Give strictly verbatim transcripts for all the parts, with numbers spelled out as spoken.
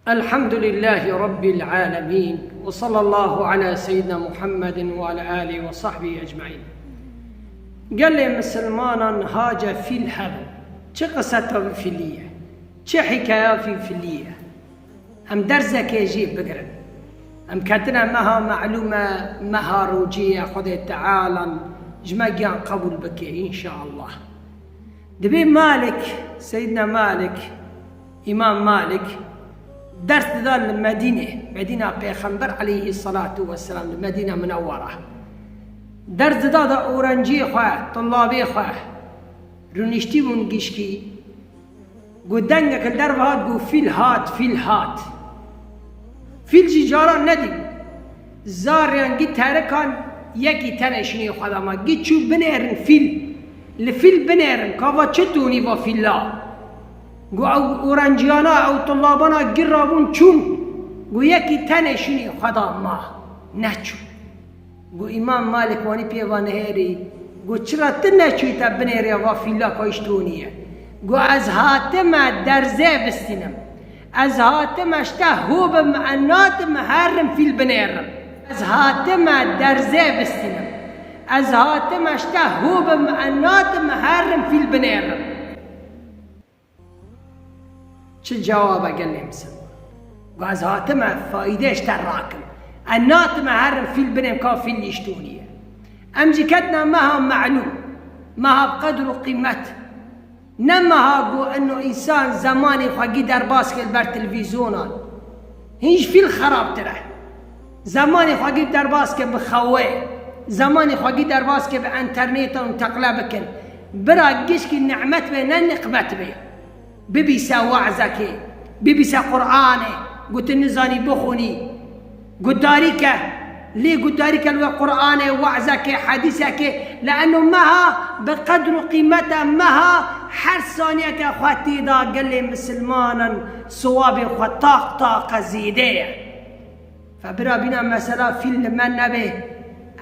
Elhamdülillâhi Rabbil âlemîn. Ve sallallahu ala seyyidina Muhammedin ve ala âlihi ve sahbihi ecmaîn. Gelê misilmanan hace fîl hebin. Çi qiseta vî fîlî ye? Çi hîkaya vî fîlî ye? Em derzekê jî bigirin. Em ketine meha melûme, meha rocî ye, Xwedê Tealan ji me giyan qebûl bike, înşaallah. Dibê Malik, Seyyidina Malik, Îmam Malik, ders dida li Medînê, Medîna Pêxember aleyhisselatu vesselam, li Medîna Munewwera. Ders dida da orenciyê xwe, tulabê xwe, rûniştî bûn gişkî, got dengek li derve hat, got fîl hat, fîl hat. Fîl jî caran nedî. Zaryan gî terikan yekî tenê şinê xwe da ma. Gî çû binêrin fîl. Li fîl binêrin, ka va çi tonî va fîla. Got ew orenciyana, ew tulabana gî rabûn çûn. Got yekî tenê şinê xwe da ma. Neçû. Got Îmam Malik wanî pê va nihêrî. Got çira tu neçûyî te binêrî va fîla ka îş tonî ye. Got ez hatime derzê bistînim. Ez hatime ji te ho bim, ez natim herim fîl binêrim. Ez hatime derzê bistînim. Ez hatime ji te ho bim, ez natim herim fîl binêrim. Çi cewab e gelê misilman? Got ez hatime faîdê ji te rakim. Ez natime herim fîl binêm ka fîl nîştonî ye. Em jî ketine meha melûm, meha qedr û qîmet. Ne meha ku eno însan zemanê xwe gî derbas kir ber televîzyonan. Hîn ji fîl xerabtir e. Zemanê xwe gî derbas kir bi xewê. Zemanê xwe gî derbas kir bi enternetan û teqle bikin. Bira gişkî nimet bê, ne niqmet bê. Bibîse wazekê, bibîse Qur'anê, ku tu nizanî bixwînî. Gudarî ke, lê gudarî ke li we Qur'anê, wazekê, hedîsekê, li eno meha bi qedr û qîmeta meha her saniyeke xwe tê da gelê misilmanan siwabê xwe taq taqe zêde ye. Fe bira bîna mesela fîl li me nebe.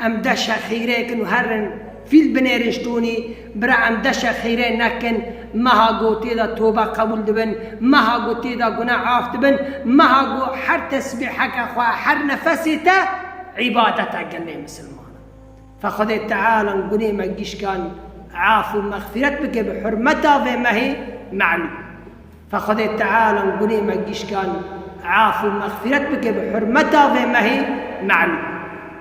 Em deşe xîrê kin û herin fîl binêrin ji tonî. Bira em deşe xîrê nekin. Meha gotê de tobe qebûl dibin. Meha gotê de guneh af dibin. Meha go her tesbîheke xwe, her nefesê te îbadet e gelê misilman. Fe Xwedê Teala gunê me gişkan af û mexfîret bike bi hurmeta vê mehê melûm. Fe Xwedê Teala gunê me gişkan af û mexfîret bike bi hurmeta vê mehê melûm.